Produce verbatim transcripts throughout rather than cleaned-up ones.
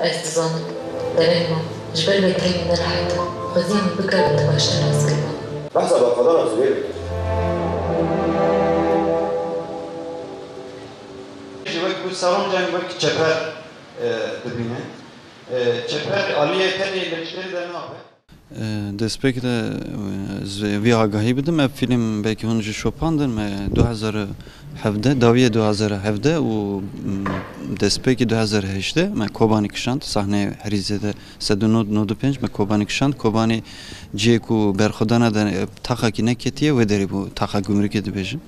Ez dizanim, devên me ji ber vê demê nerehet in. Xwezî em bikarin di baştir nas kirin. Behsa berxwedana Zubêr bike. Ji wek ku Saroncan wek çeper, e, dibîne. E, çeper aliyê tenê leşkerî de nabe. E, destpêkê de, e, ez vê, vî agahî bidim. Ev fîlm belkî hûn jî şopandin. Me du hezar û hevdeh, dawiyê du hezar û hevdeh û, m, destpêkê du hezar û hejdeh me Kobanî kişand. Sahneyê herî zêde sed û nod nod û pênc me Kobanî kişand. Kobanî cihê ku berxwedana de, e, taxakî neketiye, wê derê bû, taxa gumrûkê dibêjin.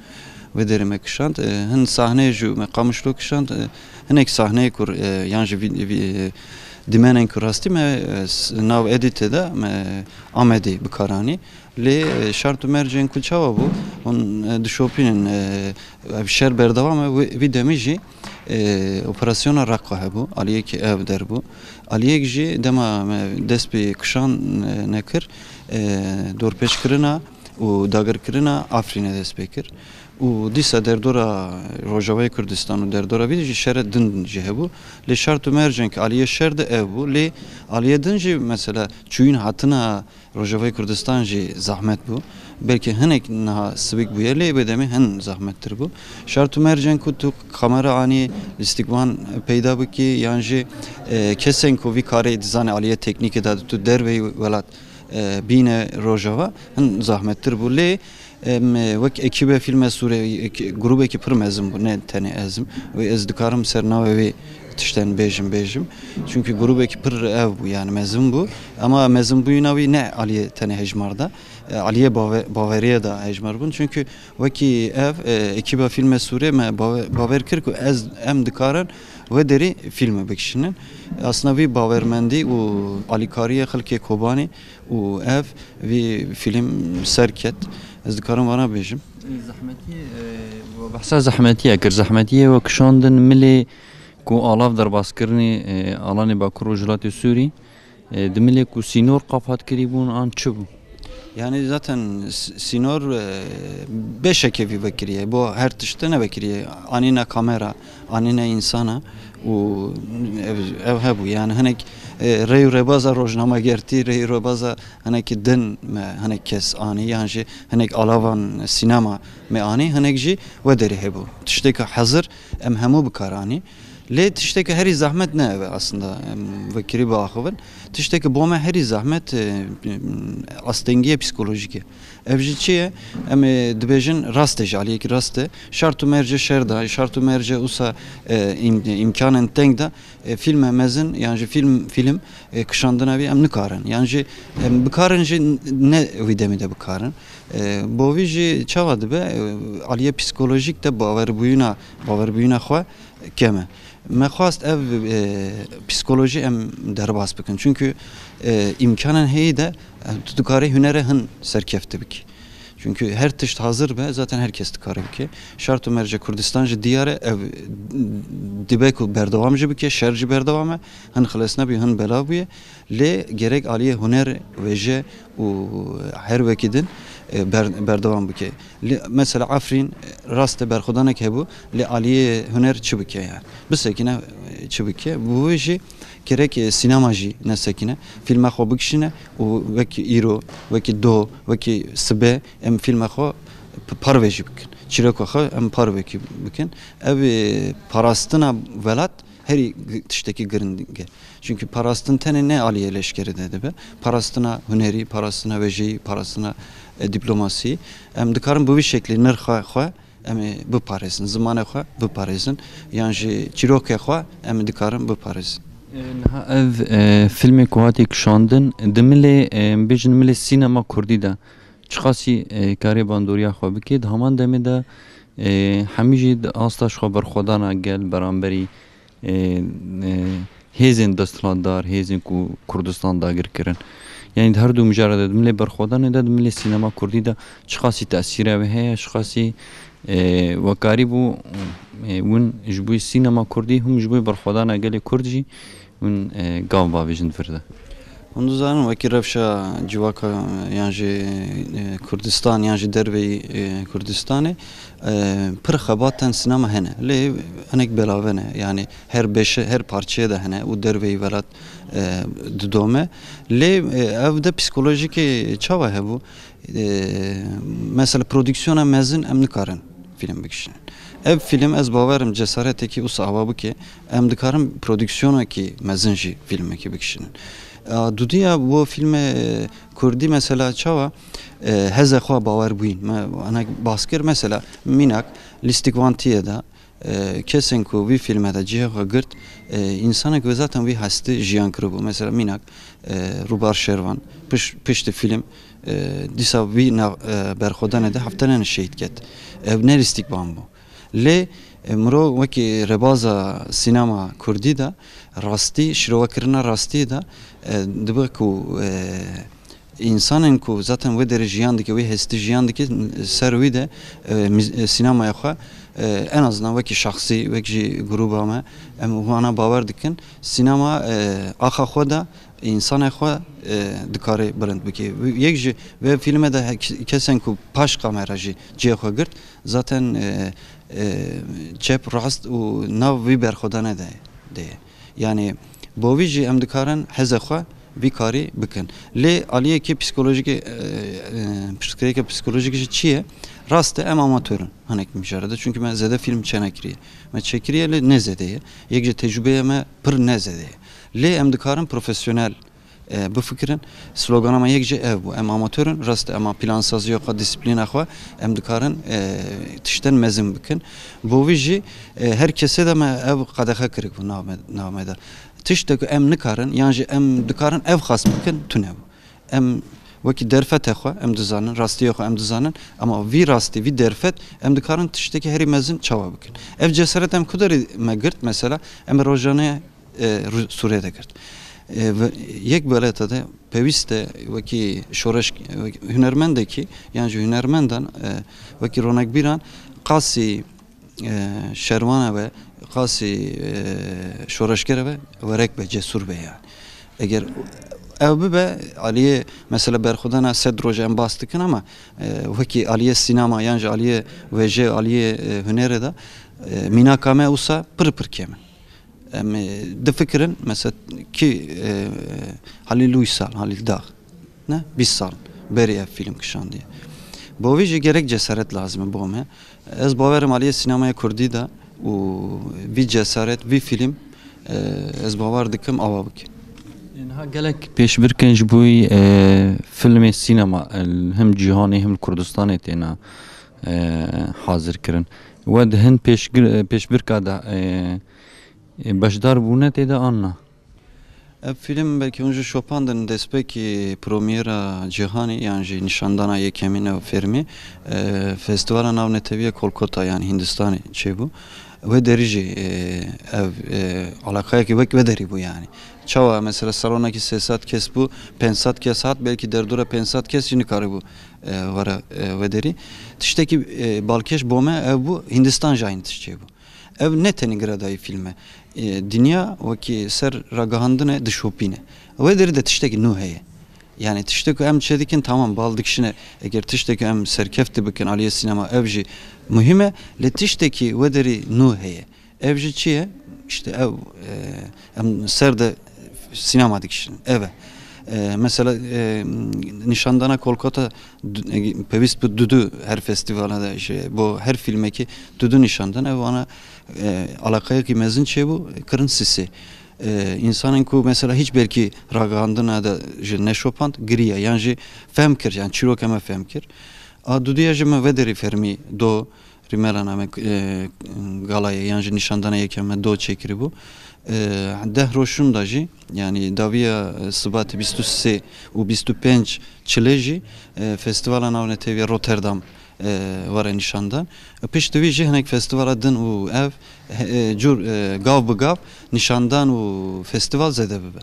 Wê derê me kişand. E, hin sahneyê jî me Qamişlo kişand. E, hinek sahneyê ku, e, yan jî vî-, vî-, e, dîmenên ku rastî me, e, s-, nav edîtê de me Amedê bi kar anî. Lê, e, şert û mercên ku çawa bû, hûn, e, dişopînin, e, ev şer berdewam e, wê-, vî demî jî, e, operasyona Reqa hebû, aliyekî ev der bû. Aliyek jî dema me dest bi kişan, e, nekir, e, dorpêçkirina û dagirkirina Afrînê dest pê kir. Û dîsa derdora Rojavayê Kurdistan û derdora vî jî şere din jî hebû. Lê şert û mercên ku aliyê şer de ev bû. Lê aliyê din jî mesela çûyîn hatina Rojavayê Kurdistan jî zehmet bû. Belkî hinek niha sivik bûye, lê wê demê hin zehmettir bû. Şert û mercên ku tu kamera anî lîstikvan peyda bikî, yan jî, e, kesên ku vî karê dizane aliyê teknîkê de tu derveyî welat, e, bîne Rojava, hin zehmettir bû. Lê, em, e, wek ekîbe fîlme Sûrê, ek-, grûbekî pir mezin bû, ne tenê ez im. Wê ez dikarim ser navê wê tiştên bêjim, bêjim. Çunkî grûbekî pir ev bû, yani mezin bû. Ema mezinbûyîna wî ne aliyê tenê hejmar de, e, aliyê bave-, baweriyê de hejmar bûn. Çunkî wekî ev, e, ekîba fîlme Sûrê me bave-, bawer kir ku ez, em dikarin wê derî fîlme bikişînin. Aslında vî bawermendî û alîkariyê xelkê Kobanî û ev vî fîlm ser ket. Ez dikarim vana bêjim. Zehmetî, e, behsa zehmetiyê kir. Zehmetiyê we kişandin milê ku alav derbaskirinê, e, alanê Bakur Rojhilatê Sûrî, e, di milê ku sînor qap hat kirîbûn an çi bû? Yani zaten s-, sînor, e, beşekê vî vekiriye. Bo her tişte ne vekiriye. Anîne kamera, anîne însana û ev, ev hebû. Yani hinek, e, rey û rebaza rojnamegertî, rey û rebaza hinekî din me hinek kes anî, yan jî hinek alavan sînema me anî, hinek jî we derê hebû. Tiştêka hezir em hemû bi kar anî. Lê tiştêka herî zehmet ne ev e aslında, em vekirî biaxivin. Tiştêka bo me herî zehmet, e, astengiyê psîkolojîk e. Ev jî çi ye? Em ê dibêjin rast e, ji aliyekî rast e. Şert û mercê şer de, şert û mercê usa, e, im-, îmkanên teng de, e, fîlme mezin yan jî fîlm, fîlm, e, kişandina wî em nikarin. Yan jî em bikarin jî ne wî demî de bikarin. E, bo vî jî çawa dibe? E, aliyê psîkolojîk de bawerbûyîna, bawerbûyîna xwe kem e. Me xwest ev, e, psîkolojî em derbas bikin. Çunkî, e, îmkanan heyî de, e, tu dikarî hunere hin serkefte bikî. Çunkî her tişt hazir be, zaten her kes dikare bike. Şert û mercê Kurdistan jî diyar e, ev dibe ku berdewam jî bike, şer jî berdewam e, hin xilas nebûye, hin belav bûye. Lê gerek aliyê huner, wêje û her wekî din, e, ber-, berdewam bike. Lê mesela Efrîn, e, rast e berxwedanek hebû, lê aliyê huner çi bike yani? Bisekine, e, çi bike? Bi wê jî gerek, e, sînema jî nesekine, fîlma xwe bikişîne û wekî îro, wekî doh, wekî sibe em fîlma xwe p-, parve jî bikin. Çîroka xwe em parvekî bikin. Ev, e, parastina welat herî g-, tiştekî giring e. Çunkî parastin tenê ne aliyê leşkerî de dibe. Parastina hunerî, parastina wêjeyî, parastina, e, dîplomasî. Em dikarin bi vî şeklî nirxa xwe em ê biparêzin, zimanê xwe biparêzin, yan jî çîrokê xwe em dikarin biparêzin. E, niha ev, e, fîlmê ku hatî kişandin, di milê, e, em bêjin milê sînema kurdî de çiqasî, e, karê bandoriya xwe bike, di heman demê de, e, hemî jî di asta ji xwe berxwedana gel beramberî, e, e, hêzên desthilatdar, hêzên ku Kurdistan dagir kirin. Yanî di her du mijara de, di milê berxwedanê de, di milê sînema kurdî de çiqasî tesîra wê heye, çiqasî, e, wekarî bû, e, hûn ji bo sînema kurdî, hûn ji bo berxwedana gelê kurd jî hûn, e, gav bavêjin vir de. Hûn dizanin, wekî rewşa civaka yan jî, e, Kurdistan yan jî derveyî, e, Kurdistanê, e, pir xebatên sînema hene. Lê hinek belave ne. Yanî her beşe, her parçeyê de hene û derveyî welat, e, didome. Lê, e, ev de psîkolojîkê çawa hebû? E, mesela prodîksiyona mezin em nikarin fîlm bikişînin. Ev fîlm, ez bawer im, cesaretekî wisa ava bike, em dikarin prodîksiyonekî mezin jî fîlmekî bikişînin. A, dudiya bo fîlmê, e, kurdî mesela çawa, e, heze xwe bawerbûyîn. Me hinek bas kir, mesela mînak lîstikvantiye de, e, kesên ku vî fîlme de cihê xwe girt, e, însanek wê zaten wî hestî jiyan kiribû. Mesela mînak, e, Rûbar Şervan, piş-, piştî fîlm, e, dîsa vî nav-, e, berxwedanê de heftelene şehîd ket. Ev ne lîstikvan bû. Lê, e, mirov wekî rebaza sînema kurdî de rastî, şîrovekirina rastî de, e, dibe ku, e, Însanên ku zaten wê derê jiyan dike, wê hestî jiyan dike, ser wî de, e, mîz-, e, sînemaya xwe, e, en azından wekî şexsî, wek jî grûba me, em wana bawer dikin. Sînema, e, axa xwe de, însanê xwe, e, dikare bilind bike. Yek ji vê fîlmê de he-, kesên ku paş kamera jî cihê xwe girt, zaten, e, e, çep, rast û nav vî berxwedane de, de ye. Yanî bo vî jî em dikarin heze xwe vî karî bikin. Lê aliyekî psîkolojîkê, e, e, pirsgirêka psîkolojîk jî çi ye? Rast e, em amatör in hinek mijara de. Çunkî me zêde fîlm çênekiriye. Me çêkiriye, lê ne zêde ye. Yek ji tecrûbeya me pir ne zêde ye. Lê em dikarin profesyonel, e, bifikirin. Slogana me yek jî ev bû. Em amatör in, rast e, ema plansaziya xwe, dîsîplîna xwe em dikarin, e, tiştên mezin bikin. Bo vî jî, e, her kesê de me ev qedexe kiribû nav me, nav me de. Tiştek em nikarin, yan jî em dikarin ev xas bikin, tune bû. Em wekî derfete xwe em dizanin, rastiya xwe em dizanin, ama vî rastî, vî derfet em dikarin tiştekî herî mezin çawa bikin. Ev cesaret em ku derî me girt, mesela, em rojane, e, Rû-, Sûriyê de girt. E, ve yek welata de pêwîst e wekî şoreş, wekî hunermendekî, yan jî hunermendan, e, wekî ronekbîran qasî e, şervana be, qasî, e, şoreşgere be, werek be, cesûr be yani. Eger ev bibe, aliyê mesela berxwedana sed roj em bas dikin ama, e, wekî aliyê sînema yan jî aliyê wêje, aliyê, e, hunerê de, e, mînaka me wisa pir pir kêm in. Em, e, difikirin, mesela kî, e, Halil Uysal, Halil Dağ. Ne? Bîst sal berî ev fîlm kişandiye. Bo vî jî gerek cesaret lazim e bo me. Ez bawer im aliyê sînemaya kurdî de û vî cesaret, vî fîlm, e, ez bawer dikim ava bike. Niha gelek pêşbirkên ji bo, e, filmê sînema, e, li him cîhanê him li Kurdistanê têne, e, hazir kirin. We di hin pêşgir-, pêşbirka de, e, e, beşdar bûne tê de an na? Ev fîlm belkî hûn jî şopandin, destpêkî promyera cîhanê yan jî nîşandana yekemîn û fermî, e, Festîvala Navneteviya Kolkota, yanî Hindistanê çêbû. Wê derî jî, e, ev, e, alaqeyekî wek wê derî bû yanî. Çawa mesela salonekî sê sed kes bû, pênc sed kes hat, belkî derdora pênc sed kes jî nikaribû, e, were, e, wê derî. Tiştekî, e, balkêş bo me ev bû, Hindistan jî aynî tişt çêbû. Ev ne tenê girêdayî fîlm e. E, dinya wekî ser ragihandinê dişopîne. Wê derî de tiştekî nû heye. Yani tiştek ku em çêdikin, tamam, bal dikişine. Eger tiştek em serkefte bikin aliyê sînema, ev jî muhîm e. Lê tiştekî wê derî nû heye. Ev jî çi ye? İşte ev, e, em ser de sînema dikişin. Ev e. E, mesela, e, nîşandana Kolkata du-, e, pêwîst bi dudu her festîvala de, şey, bo her fîlmekî dudu nîşandan. Ev ana, e, alaqeyekî mezin çêbû, kirin sisê. E, însanên ku mesela hiç belkî ragihandina de ji neşopand, giriye, yan jî fehm kir, yan çîroka me fehm kir. A dudiya jî me vê derî fermî do, Rîmela name, e, galayê yan jî nîşandana yekeme do çêkiribû. E, deh roj şûnda jî, yanî dawiya, e, Sibatê bîst û sê û bîst û pênc çilê jî, e, Festîvala Navnetewî ya Rotterdam, e, were nîşandan. E, piştî wî jî hinek festîvala din û ev, he, e, cur, e, gav bi gav nîşandan û festîval zêde bibe.